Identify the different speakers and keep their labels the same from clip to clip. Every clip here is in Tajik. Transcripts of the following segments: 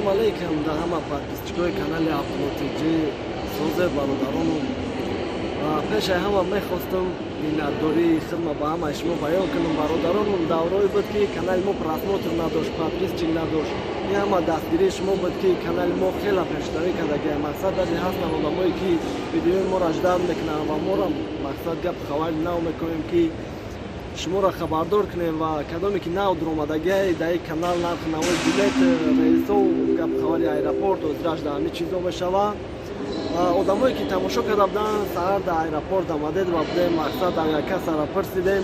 Speaker 1: Ассалому алейкум да ҳама подписчикои канали Абдулло созе бародарону. Пешаи ҳама мехостам миннатдории хидма ба ҳамаи шумо баён кунам, бародарону. Даврое буд, ки канали мо просмотр надошт, подписчик надошт. Ин ҳама дастгирии шумо буд, ки канали мо хеле пешравӣ кардагия. Мақсад, даже ҳастанд одамое, ки видеои моро ждать мекунанд ва моро, мақсад, гап хабари нав мекунем, ки шуморо хабардор кунем. Ва кадоме ки нав дуромадагиай дар ин канал, нархи навои билет, рейсо, гап хабари аэропорт озираш дар ҳамин чизо мешавад. Одамое ки тамошо карда буданд, саҳар дар аэропорт Домодедово будем. Мақсад, авиакассара пурсидем,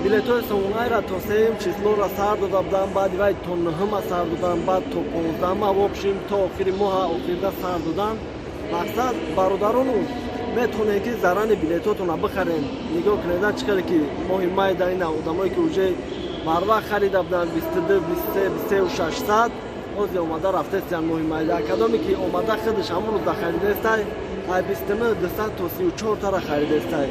Speaker 1: билетҳои Сомонайра то сеюм числоро сар дода буданд, баъди вай то нӯҳума сар доданд, баъд то 15-ма, в общем, то охири моҳа охирда сар доданд. Мақсад, бародарону, метавонед, ки заранее билетотонро бихарем. Нигоҳ кунед, чӣ хеле ки моҳи май дар ина одамое ки уже барвақт харида буданд, 22, 23, 23 600, ҳозир омада рафтестиян моҳи майда. Кадоме ки омада худаш ҳамон рӯзда харидестай, ай 29 200 то 34 тара харидестай.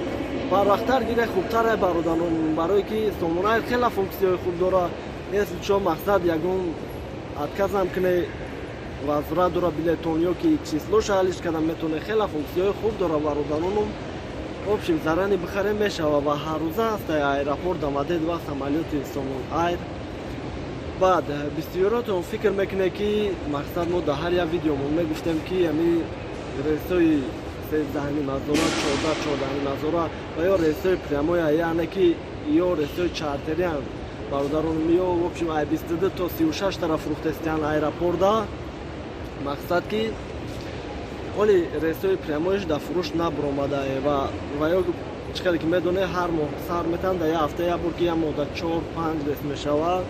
Speaker 1: Барвақттар гире хубтаре, бародарон, барое ки Сомонай хела функсияҳои хуб дора. Если чо, мақсад, ягон отказам куне, возврат дора билетон, ё ки числоша алиш карда метавоне. Хела функсияҳои хуб дора, бародаронум. В общем, заранее бихарем, мешава. Ва ҳаррӯза ҳастай аэропорт Домодедово самолёти Сомон Айр. Баъд бисёротон фикр мекунед, ки мақсад, мо дар ҳар як видеомон мегуфтем, ки ами рейсҳои 13,5 ҳазора, 14, 14,5 ҳазора ва ё рейсҳои прямоя, яъне ки ё рейсҳои чартериан, бародарон, ё, в общем, ай 22 то 36 тара фурӯхтестиян аэропорда. Мақсад, ки ҳоли рейсҳои прямоиш дар фурӯш набуромадае. Ва ё чӣ хеле ки медонед, ҳар моҳ сар метаҳанд, дар як ҳафта як бор, ки як моҳ дар чор панҷ рейс мешавад.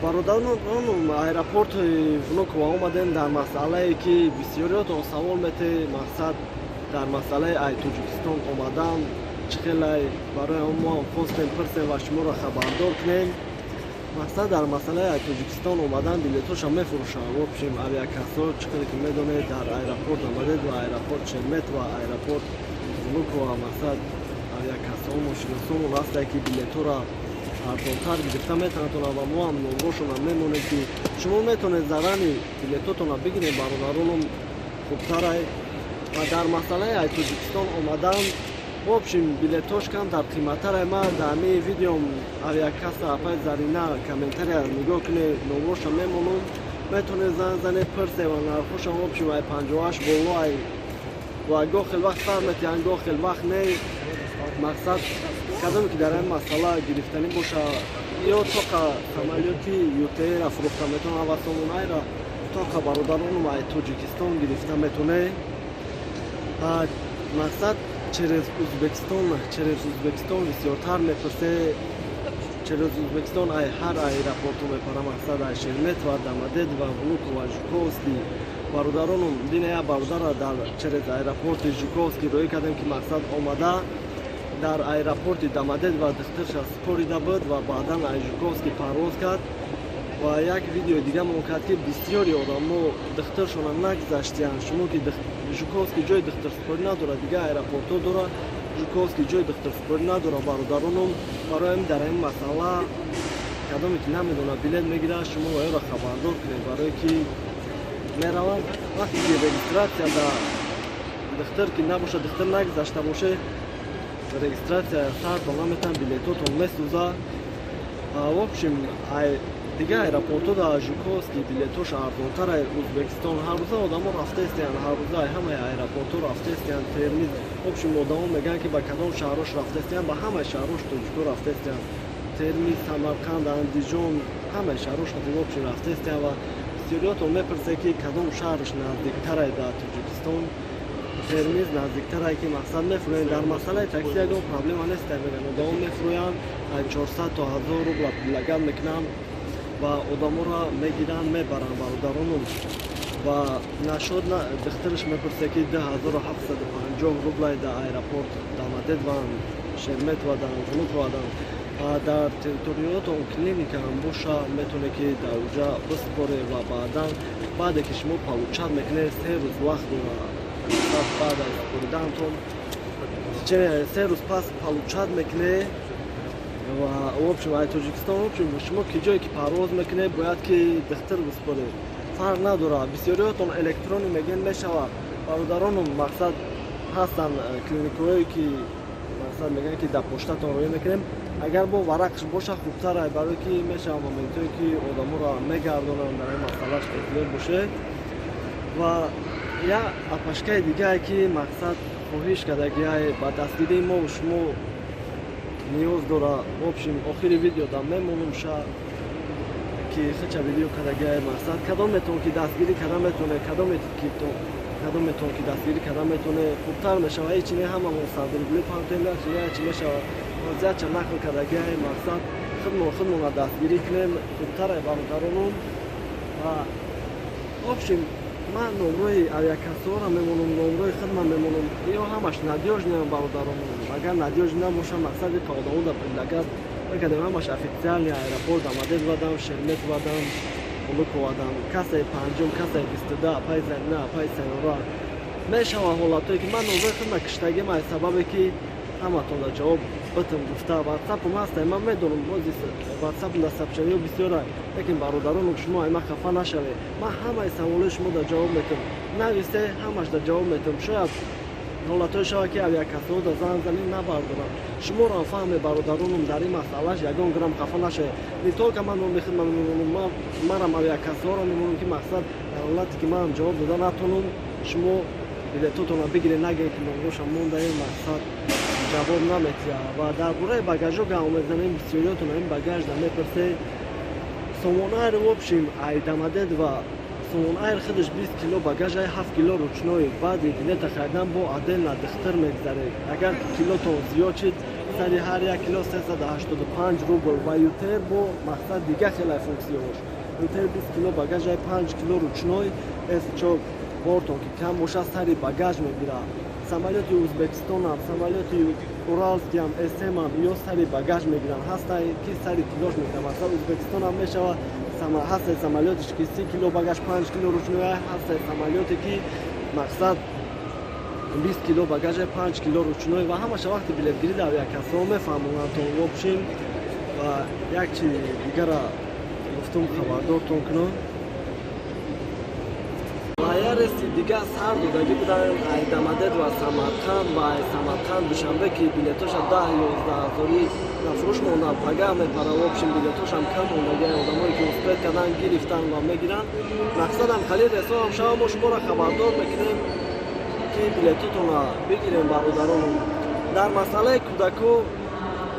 Speaker 1: Бародарон, аэропорти Внуково омадем дар масъалае, ки бисёриётон савол мете. Мақсад, дар масъалаи ай Тоҷикистон омадан чӣ хелай, барои мо ҳам хостем пурсем ва шуморо хабардор кунем. Мақсад, дар масъалаи ай Тоҷикистон омадан билетоша мефурӯшанд. В общем, авиакассо, чӣ хеле ки медонед, дар аэропорт Домодедово, аэропорт Шереметьево, аэропорт Внуково, мақсад, авиакассаҳо мошиносомон ҳастае, ки билетҳоро арзонтар гирифта метавонад. Ва мо ҳам номрошона мемонем, ки шумо метавонед заранее билетотонро бигиред, бародаронум, хубтарай. Ва дар масъалаи ай Тоҷикистон омадан, в общем, билетош камтар қиматтарай. Ман дар ҳамин видеом авиакасса апай Зарина комментария нигоҳ кунед, номроша мемонам, метавонед занг занед, пурсе. Ва нархошам, в общем, ай 58 боло ай ва гоҳ хел вақт сар метиҳанд, гоҳ хел вақт не. Мақсад, кадоме ки дар ин масъала гирифтанӣ боша, ё тоқа самолёти ЮТэйра фурӯхта метавонад ва Сомонайра тоқа, бародаронум, ай Тоҷикистон гирифта метавонед. Мақсад, через Узбекистон, через Узбекистон бисёртар мепурсе. Через Узбекистон ай ҳар аэропорту мепара, мақсад, ай Шереметьево, Домодедово, Внуково, Жуковский. Бародаронум, дина як бародара дар через аэропорти Жуковский роӣ кардем, ки, мақсад, омада дар аэропорти Домодедово духтарша спорида буд ва баъдан ай Жуковский парвоз кард. Ва як видеои дигамон кард, ки бисёри одамо духтаршона нагузаштиянд. Шумо ки Жуковский ҷои духтарспорӣ надорад, дигар аэропортҳо дорад, Жуковский ҷои духтарспорӣ надорад, бародаронум. Барои ҳамин дар ҳамин масъала кадоме ки намедонад, билет мегирад, шумо оёро хабардор кунед, барое ки мераванд, вақте ки регистрация да духтар ки набошад, духтар нагузашта боше, регистрация сартон наметан, билетотон месӯза. В общем, дигар аэропортҳо дар Жуковский билетош арзонтар. Узбекистон ҳаррӯза одамо рафтаистиянд, ҳаррӯза ҳамаи аэропортҳо рафтаистиянд, Термиз. В общем, одамо мегӯянд, ки ба кадом шаҳрош рафтаистиянд. Ба ҳамаи шаҳрош тоҷико рафтаистиянд: Термиз, Самарқанд, Андиҷон, ҳамаи шаҳрош, в общем, рафтаистиянд. Ва бисёриётон мепурсед, ки кадом шаҳрш наздиктарай дар Тоҷикистон. Термиз наздиктарай, ки, мақсад, мефурӯянд. Дар масъалаи такси ягон проблема нест, мегӯянд, одамо мефурӯянд, 400 то 1000 рубла предлагать мекунанд ва одаморо мегиранд, мебаранд, бародаронум. Ва нашод духтараш мепурсе, ки 2750 рублай дар аэропорт Домодедово, Шереметьево, дар Внуково. Дар территориётон клиника ҳам боша, метавонед, ки дар уҷа биспоре. Ва баъдан, баъде ки шумо получать мекунед, 3 рӯз вақт дорад. Баъд аз споридаантон 3 рӯз пас получать мекунед. Ва в общем, ай Тоҷикистон, в общем, шумо ки ҷое ки парвоз мекунед, бояд ки духтур биспоред, фарқ надорад. Бисёриётон электронӣ мегӯянд, мешавад, бародаронум. Мақсад, ҳастанд клиникаҳое ки, мақсад, мегӯянд ки дар поштатон роҳӣ мекунем. Агар бо варақш боша, хубтар, барое ки мешавад моментое ки одаморо мегардонанд. Дар ин масъалаш эҳтиёт бошед. Ва як апашкаи дигае ки, мақсад, хоҳиш кардагиай, ба дастгирии мо шумо ниёз дора. В общем, охири видео да мемонум ша ки хича видео кардагиай. Мақсад, кадометон ки дастгирӣ карда метоне, кадометон ки дастгирӣ карда метоне, хубтар мешава. Ҳеҷ не, ҳамамон 100 рубли пантем, чи мешава. Вазиятча нақл кардагиай. Мақсад, худмон худмонро дастгирӣ кунем, хубтаре, бародаронум. Ва в общем, ман номрои авиакассаҳоро мемонам, номрои худман мемонам. Ё ҳамаш надёжный ам, бародаронум. Агар надёжный набошам, мақсади одамо предлагать мекардем. Ҳамаш официальный аэропорт Домодедово, Шереметьеводам, Внуководам, кассаи панҷум, кассаи 22, апай Зарина, апай Сайёра. Мешава ҳолатое ки ман номрои худма киштагим, аз сабабе ки ҳаматонда ҷавоб битм гуфта. Ватсапам ҳаста, ман медонам, ватсапам дар сообщение ҳо бисёра, лекин, бародаронум, шумо ай ман хафа нашавед. Ман ҳамаи саволои шумо дар ҷавоб метавам. Нависе, ҳамаш дар ҷавоб метавам. Шояд ҳолатое шавад ки авиакассаҳо дар занг занӣ набардорам. Шуморо ҳам фаҳме, бародаронум, дар ин масъалаш ягон грам хафа нашавед. Не только ман номи худман мемонам, манам авиакассаҳоро мемонам, ки, мақсад, дар ҳолате ки манам ҷавоб дода натонам, шумо билетотонро бигиред, нагӯед ки номроша мондаем, мақсад, ҷавоб наметиҳад. Ва дар бораи багажҳо гап мезанем. Бисёриётон ин багаж да мепурсед. Сомон Айр, в общем, ай Домодедово Сомон Айр худаш 20 кило багаж ай, 7 кило ручной. Баъди билета харидан бо отдельно духтур мегзаред. Агар килотон зиёд шид, сари ҳар як кило 385 рубл. Ва ЮТэйр бо, мақсад, дига хелай функсияҳош. ЮТэйр 20 кило багаж ай, 5 кило ручной. Эсчо бортон ки кам бошад, сари багаж мегирад. Самолёти Узбекистонам, самолёти Уральский ам, СМам, ё сари багаж мегиранд, ҳастай ки сари килош мегиранд. Масалан, Узбекистонам мешавад, ҳастай самолётиш ки 30 кило багаж, 5 кило ручной, ҳастай самолёте ки, мақсад, 20 кило багаже, 5 кило ручной. Ва ҳамаша вақти билетгирӣ дар авиакассаҳо мефаҳмонанд. В общем, ва як чи дигара гуфтум хабардортон кунам. Ва рейси дигар сар додагӣ буданд ай Домодедово Самарқанд ва ай Самарқанд Душанбе, ки билетоша 10-11 ҳазорӣ нафурӯш монданд, пага мепара. В общем, билетошам кам мондагӣ. Одамое ки успеть кардан, гирифтан ва мегиранд. Мақсадам, хали рейсоам шава, мо шуморо хабардор мекунем, ки билетотонро бигирем, бародаронам. Дар масъалаи кӯдако,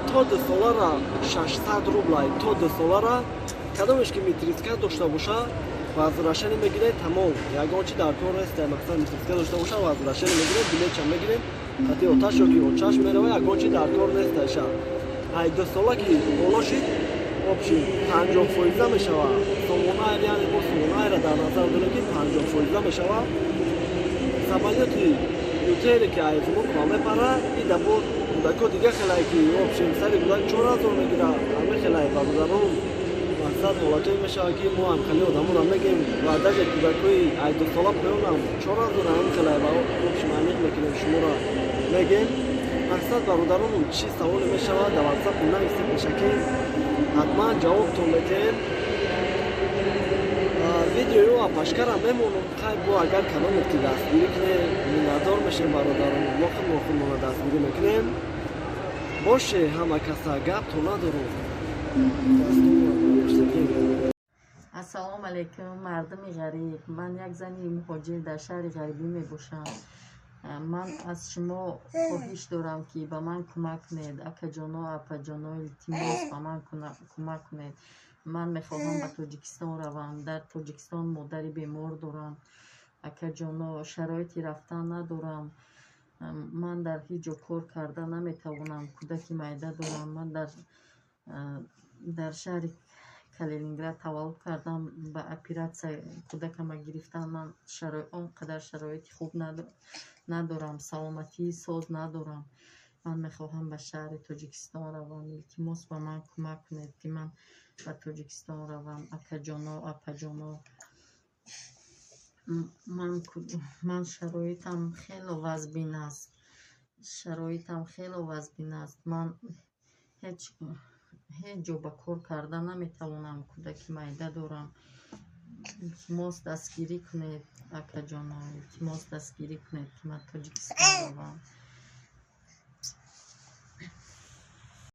Speaker 1: то 2 солара 600 рублай. То 2 солара кадомеш ки метричка дошта боша, возвращение мегиред, тамом, ягон чи дар кор нест. Мақсад, метричка дошта боша, возвращение мегиред, билетча мегирем, хати оташ ё ки очаш мерава, ягон чи дар кор нест. Айша ай 2 сола ки боло шид, в общем, 50 фоиза мешава. Сомон Айр, яъне мо Сомон Айра дар назар дорем, ки 50 фоиза мешава. Самолёти ЮТэйре ки ай Внуково мепара, ида бо кӯдако дига хелае, ки, в общем, сари кӯдак 4000 мегира. Ҳами хелае, бародарон. Мақсад, ҳолатое мешавад, ки мо ҳам хеле одаморо мегем ва даже кӯдакҳои ай 2 сола поёнам 4000 ҳам хелае. Ва, в общем, аниқ мекунем, шуморо мегем. Мақсад, бародаронум, чӣ саволе мешавад, дар ватсап нависе пешакӣ, ҳатман ҷавобтон метиҳем. Видеоё апашкара мемонам. Хай, бо агар кадомет ки дастгирӣ кунем, миннатдор мешем, бародарон. Мо худмо худмона дастгирӣ мекунем. Боше, ҳама каса гапто надорум.
Speaker 2: Ассалому алайкум, мардуми ғариб. Ман як зани муҳоҷир дар шаҳри ғарибӣ мебошам. Ман аз шумо хоҳиш дорам, ки ба ман кӯмак кунед. Акаҷоно, апаҷоно, илтимос, ба ман кӯмак кунед. Ман мехоҳам ба Тоҷикистон равам. Дар Тоҷикистон модари бемор дорам, акаҷоно. Шароити рафтан надорам. Ман дар ҳеҷ ҷо кор карда наметавонам, кӯдаки майда дорам. Ман дар шаҳри Калининград таваллуд кардам, ба оператсия кӯдакама гирифтан. Ман он қадар шароити хуб надорам, саломатии соз надорам. Ман мехоҳам ба шаҳри Тоҷикистон равам. Илтимос, ба ман кӯмак кунед, ки ман ба Тоҷикистон равам. Акаҷоно, апаҷоно, ман шароитам хело вазбин аст, шароитам хело вазбин аст. Ман ҳеҷ Ҳеҷ ҷо ба кор карда наметавонам, кӯдаки майда дорам. Илтимос, дастгирӣ кунед, акаҷоно, илтимос, дастгирӣ кунед, ки ман Тоҷикистон равам.